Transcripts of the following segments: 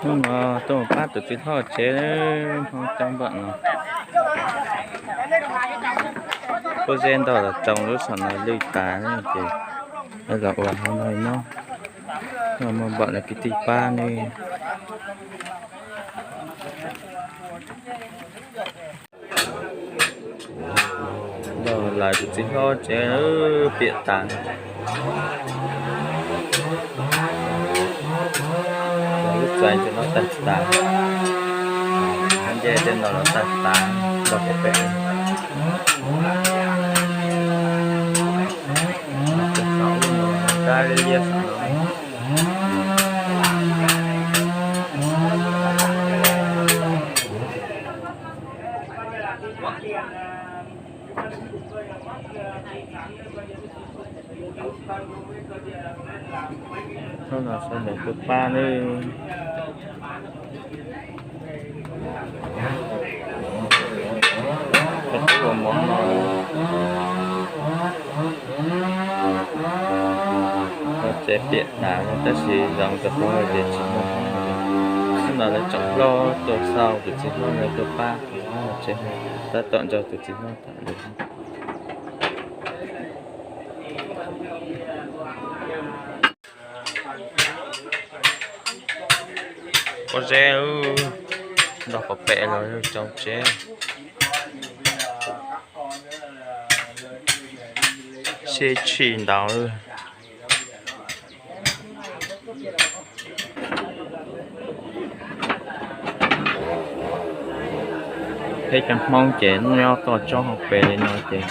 Hnub no tuaj mus pab tus txiv hlob tsev, Hmoob coob npaum no. Pob zeb ntog los tsoo lub saum no lwj tas ces los ua hauv no nyob. Muaj npaum no kwv tij pab ne. Los lawv tus txiv hlob tsev piam tas. Los lub txais ntawm no tag tas. Nce tej no los tag tas, los pem. Kab liab saum no. Hnub no sawv daws tuaj pab nawb. Koj tub ua mov no, tsev piam tas tab sis zoo rau qhov tias tsis muaj hmoob. Hnub no lawv tsoom hlob tuaj xauj tus txiv hlob, lawv tuaj pab tus txiv hlob tsev, tab tom nrog tus txiv hlob tham lus. Pob zeb ntog qhov pem los yog tsoo tsev, sib tshim ntau. Peb cov Hmoob ces nyob toj tsob hauv pes li no ces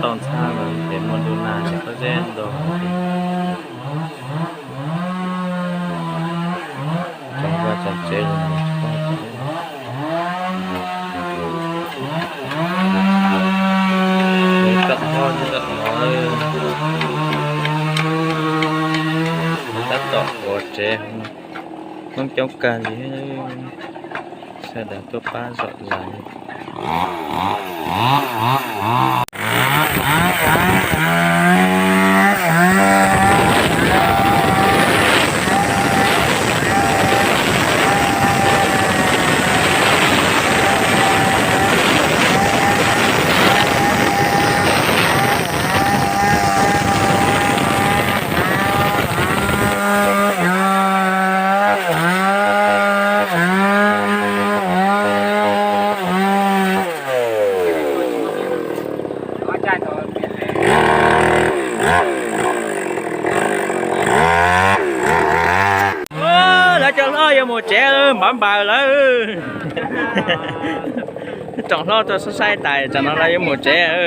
toj ntxhab no ces muaj ntuj nag ces pob zeb ntog. Tsoom vaj tsoom tsev, tsoom hlob tsoom hlob tab tom ua tsev, Hmoob coob kawg li, sawv daws tuaj pab zom zaws. Lawv cov hlob yuav mus tsev, npav npaws lawm. Tsoom hlob tuaj saib saib tas, tsam no lawv yuav mus tsev.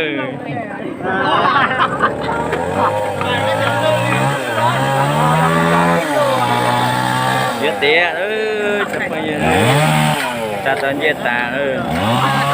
Yuav tiav, tsa tau ncej tas lawm.